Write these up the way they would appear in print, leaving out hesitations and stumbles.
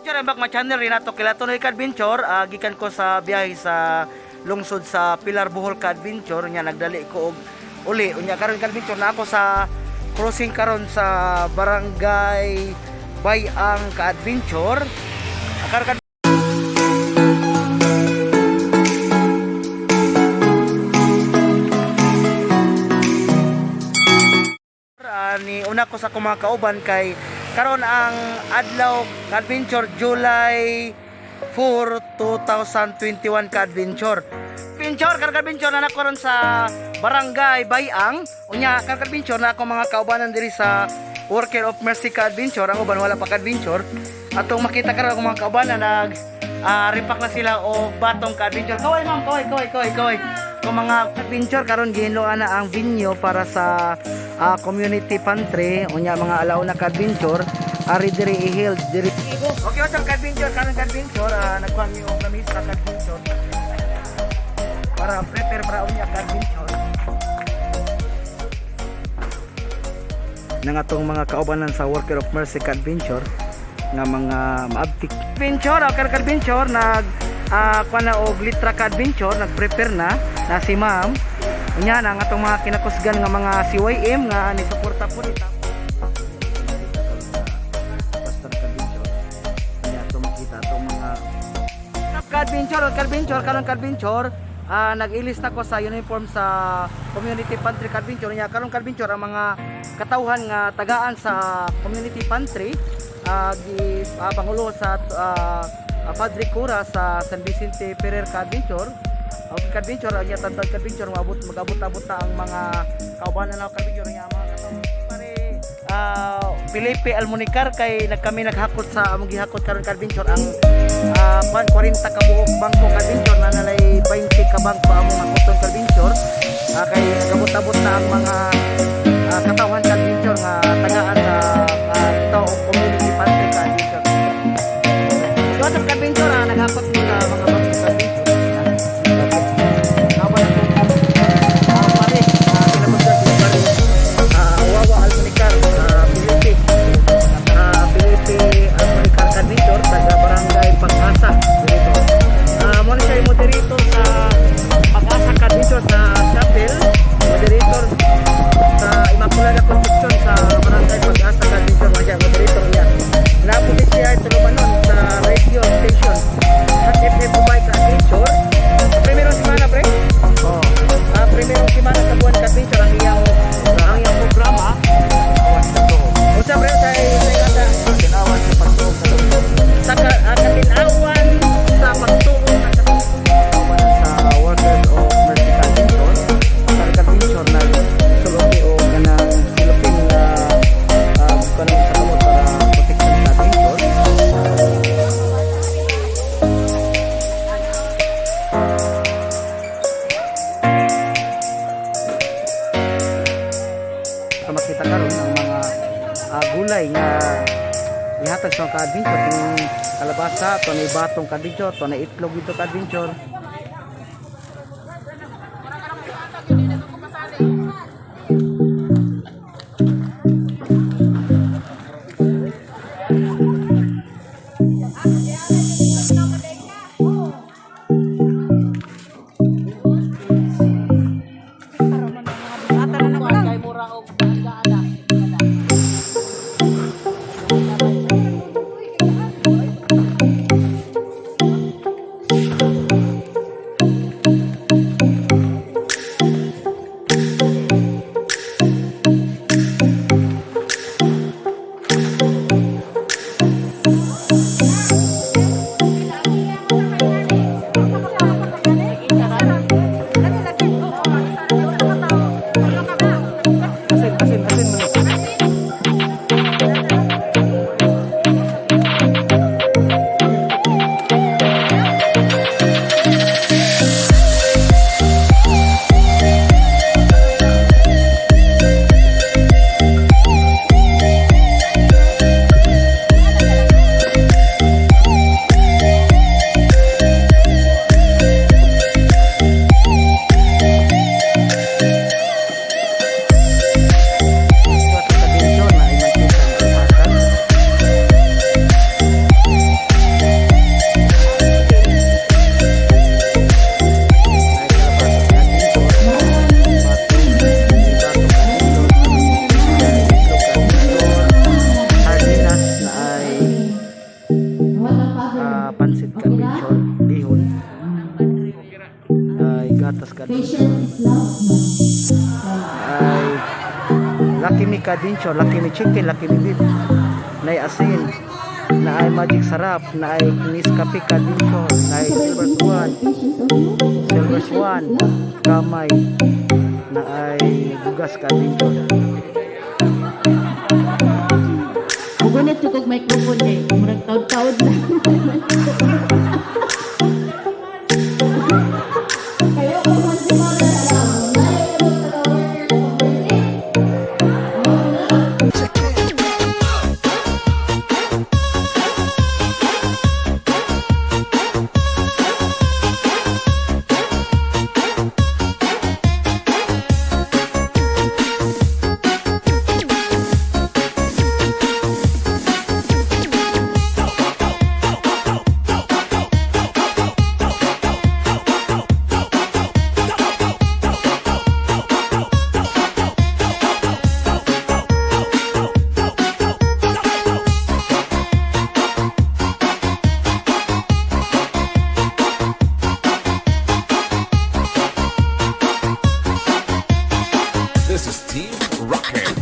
Adventure, back my channel, Renato Kilatonoy ka-adventure. Gikan ko sa biyahe sa lungsod sa Pilar, Bohol ka-adventure. Nya nagdali ko og uli. Unya karon ka-adventure na ako sa crossing karon sa Barangay Bayang ka-adventure. Karon ni una ko sa akong mga kauban kay karon ang adlaw ka-adventure, July 4, 2021 ka-adventure. Adventure, karon ka-adventure na nako ron sa Barangay Bayang. Unya karon ka-adventure na ako mga kaubanan diri sa Worker of Mercy ka-adventure. Ang uban wala pa ka-adventure. Atong makita karon akong mga kaubanan nag repack na sila og batong ka-adventure. Kaway ma'am, kaway, kaway, kaway, kaway. Kung mga adventure karon gihinloan na ang venue para sa community pantry. Unya mga alauna ka-adventure ari diri i-held diri. Okay, what's up ka-adventure? Karon ka-adventure, nagkuha mi og lamisa ka-adventure para prepare para unya ka-adventure nang atong mga kaubanan sa Worker of Mercy ka-adventure nga mga maabtik. Adventure, okay ka-adventure, nag kuha na og litra ka-adventure, nag-prepare na na si ma'am. Unya na ang atong mga kinakusgan nga mga CYM nga ni suporta po nita. Pastor ka-adventure. Unya ato makita atong mga ka-adventure, ka-adventure, karon ka-adventure, nag-ilis na ko sa uniform sa community pantry ka-adventure. Nya karon ka-adventure ang mga katawhan nga tagaan sa community pantry, gi pangulo sa Padre Cura sa San Vicente Ferrer ka-adventure. Okay ka-adventure, nya tantad ka-adventure, maabot magabot-abot na ang mga kaubanan na ka-adventure nya mga katawhan pare Felipe Almunicar kay nagkami naghakot sa among gihakot karon ka-adventure ang 40 ka buok bangko ka-adventure na nalay 20 ka bangko among hakoton ka-adventure, kay gabot-abot na ang mga katawhan ka-adventure nga tagaan sa tao community pantry ka-adventure. So sa ka-adventure, naghakot mo sa mga bangko ka-adventure. Tama na po. Pare, kinakusgan si pare Wawa Almunicar, Felipe. Felipe Almunicar ka-adventure, taga Barangay Pag-asa. Dito. Mo na siya yung moderator sa Pag-asa ka-adventure sa chapel, moderator sa Immaculada Concepcion sa Barangay Pag-asa ka-adventure, mo siya moderator niya. Napulit siya tulumanon sa radio station Hot FM Ubay ka-adventure. Sa primerong semana pre? Oh, Primerong semana sa buwan ka-adventure ang iyang programa. Awan sa tuo. Unsa pre sa Tinawan sa pagtuo sa tuo. Sa katinawan sa pagtuo sa Awan sa Workers of Mercy Adventure. Sa Adventure nag sulti o kanang silupin nga kanang sa kamot para protection sa adventure. Sa makita karon ang mga gulay nga ihatag sa mga ka-adventure kining kalabasa, to na batong ka-adventure, to na itlog dito ka-adventure. pansit ka-adventure, bihon. Ay gatas ka-adventure. Patient is love. Ay Lucky Me ka-adventure, Lucky Me chicken, Lucky Me beef. Nay asin, na ay Magic Sarap, na ay Nescafe ka-adventure, na ay Silver Swan, Patience of you. Silver Swan, kamay, na ay bugas ka-adventure. Mugunit jud kog microphone kay murag taud-taud na. Kayo ko man si Mama alam. Layo ko sa workers of mercy. This is Team Rocket.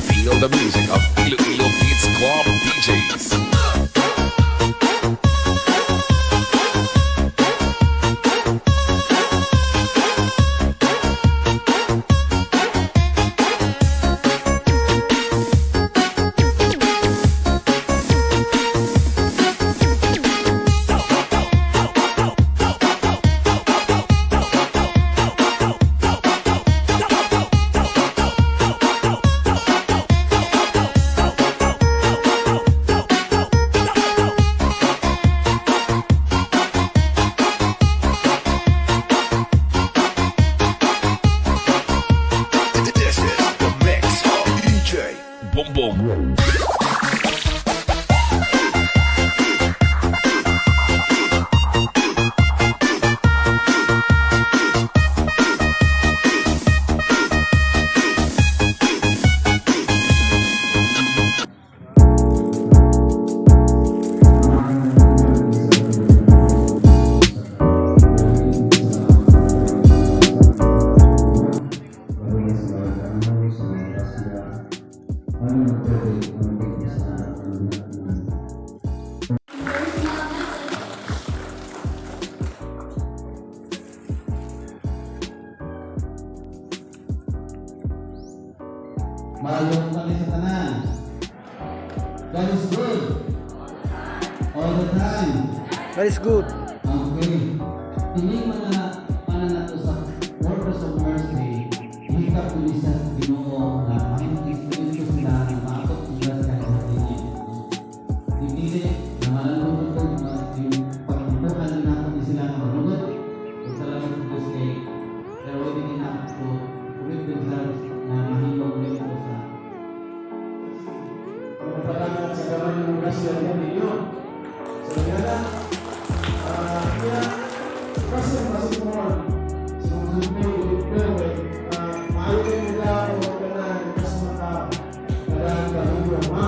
Feel the music of Iloilo Beats Club DJs. This is the mix of DJ Boom Boom. Maayong kami sa tanan. God is good. All the time. That is good. Okay. Kining mga pananato sa Workers of Mercy, hikap kini sa Ginoo na mahimong instrumento sila na maabot ang grasya sa inyo. Dili na malalungkot ko na yung pagbukan na nato ni sila na malugot. Ug salamat sa Diyos kay they're willing enough to commit themselves na mahimong nito sa Pagpapalaman sa gamay ng grasya niya ninyo. So, nga na, kaya, kasi mas more sa mga sulti, pero maayo kayo nila o ganahan mas maka ganahan ka ha?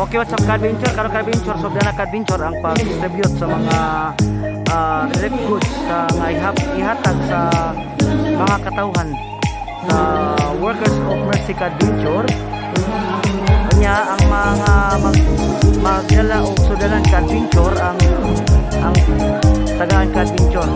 Okay, what's up, ka-adventure? Karon, ka-adventure, sobra na, ka-adventure, ang pag-distribute sa mga relief goods sa nga ihatag sa mga katawhan sa Workers of Mercy, ka-adventure. Kanya ang mga magdala og sudalan, ka-adventure, ang tagaan, ka-adventure.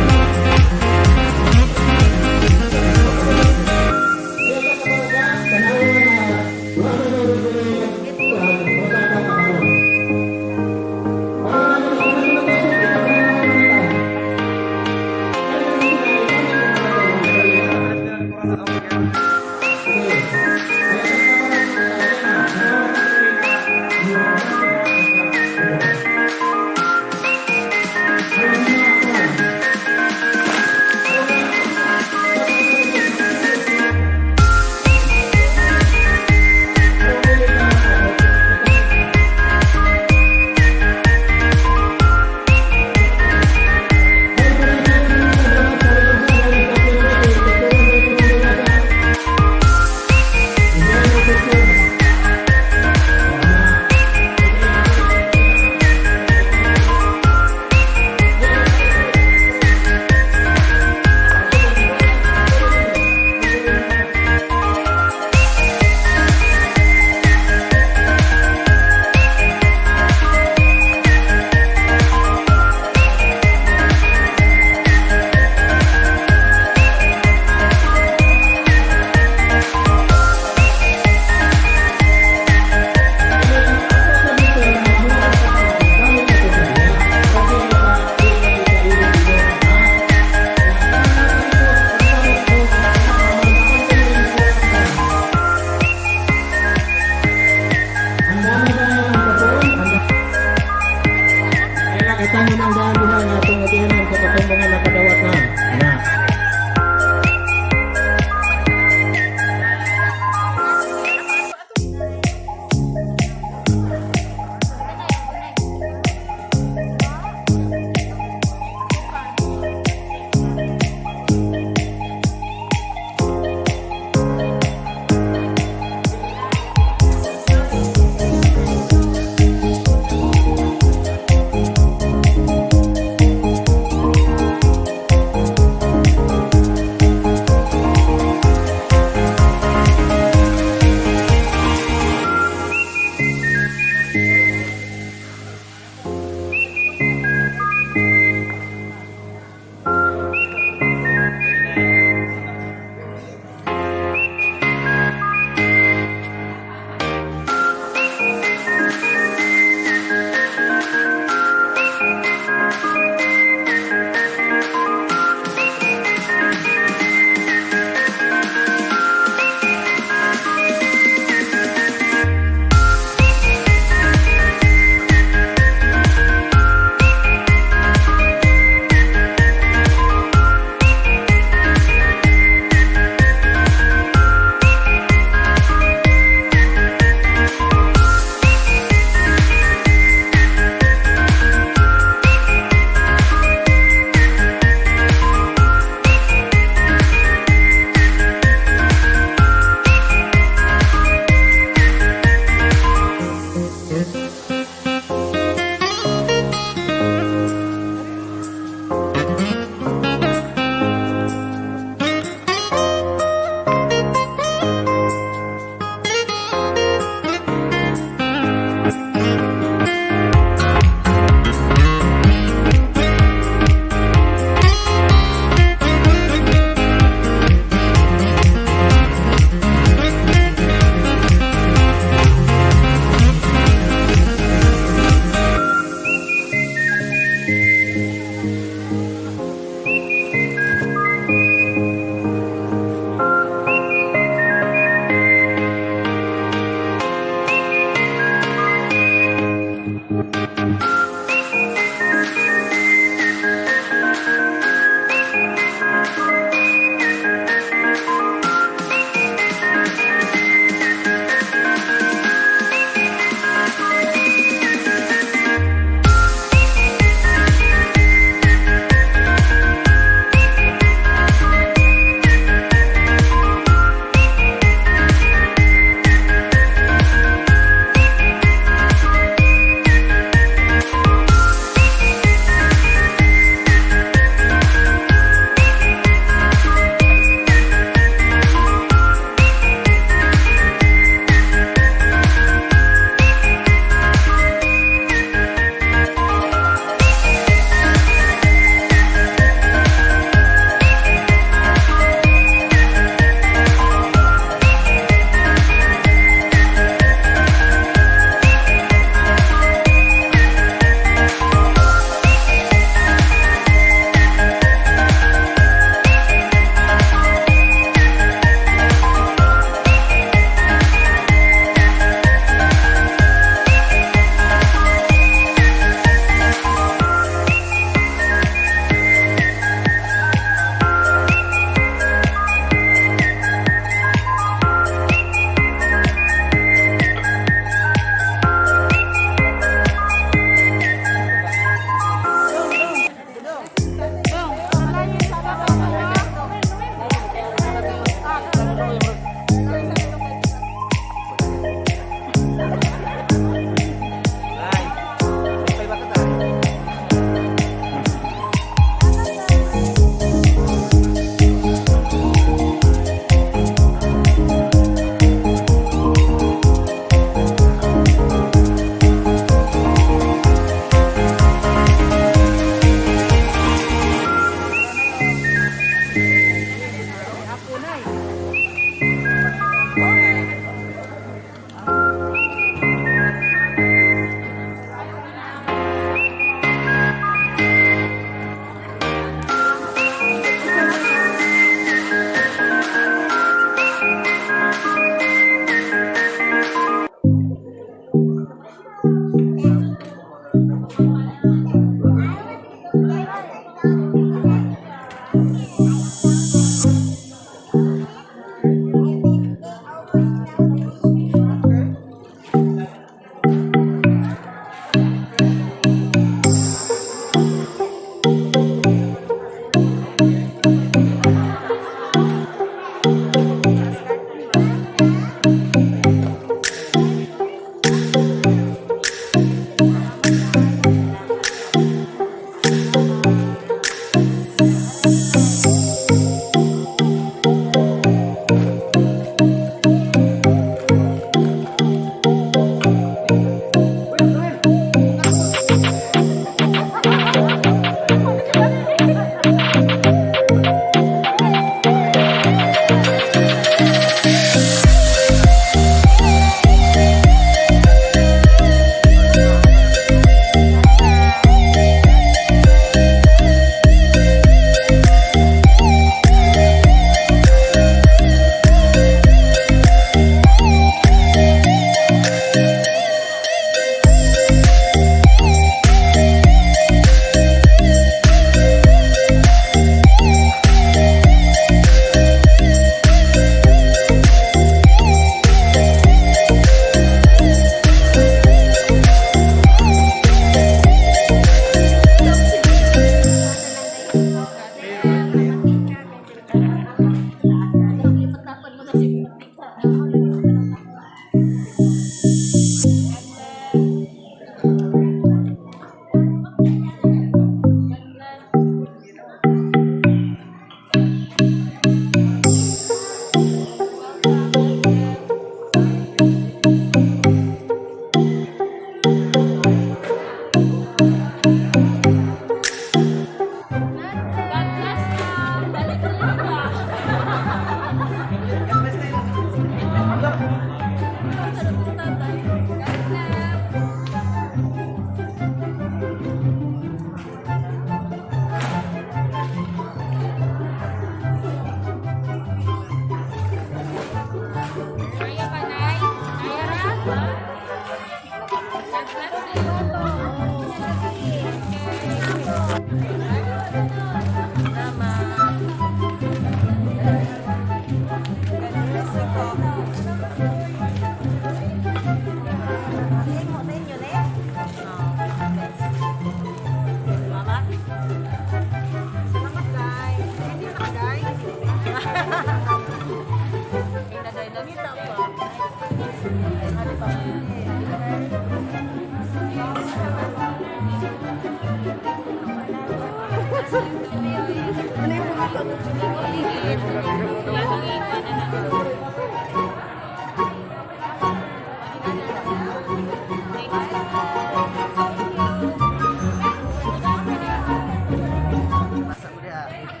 Basa mo diha. Ikaw mo diha.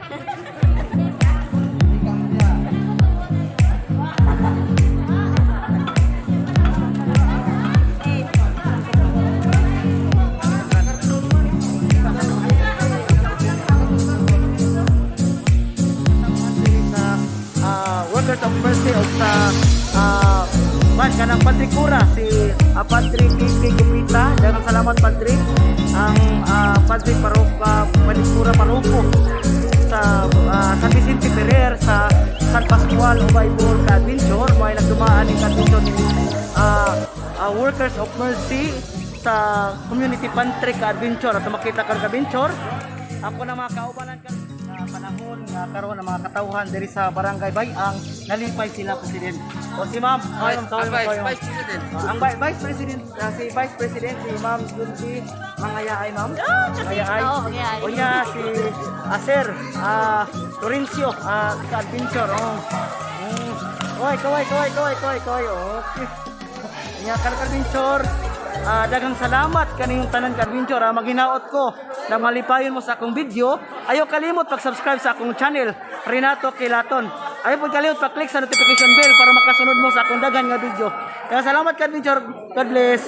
Sa Workers of Mercy o sa man kanang Padre Cura, si Padre Pipi Gupita. Daghang salamat, Padre, ang Padre Paroko, Padre Cura Paroko sa San Vicente Ferrer sa San Pascual Ubay, Bohol, ka-adventure. May nagdumaan ni ka-adventure ni Workers of Mercy sa community pantry, ka-adventure, at makita ka, ka-adventure, ako na mga kaubanan ka sa panahon nga karon ang mga katawhan diri sa Barangay Bayang nalipay sila, President. O si Ma'am, ay, ma'am, sorry, ma'am, sorry, ma'am. President. Ang Vice President, si Vice President si Ma'am Junji Mangayaay, ma'am. Mangayaay. Oo, mangayaay. O niya si Sir Florencio ka-adventure. Oh. Oy, kaway, kaway, kaway, kaway, kaway. Okay. Nya kan ka-adventure, daghang salamat kaniyong tanan, ka-adventure. Maghinaot ko na malipayon mo sa akong video. Ayaw kalimot pag-subscribe sa akong channel, Renato Kilaton. Ayaw pag kalimot pag-click sa notification bell para makasunod mo sa akong daghan nga video. Kaya salamat, ka-adventure. God bless.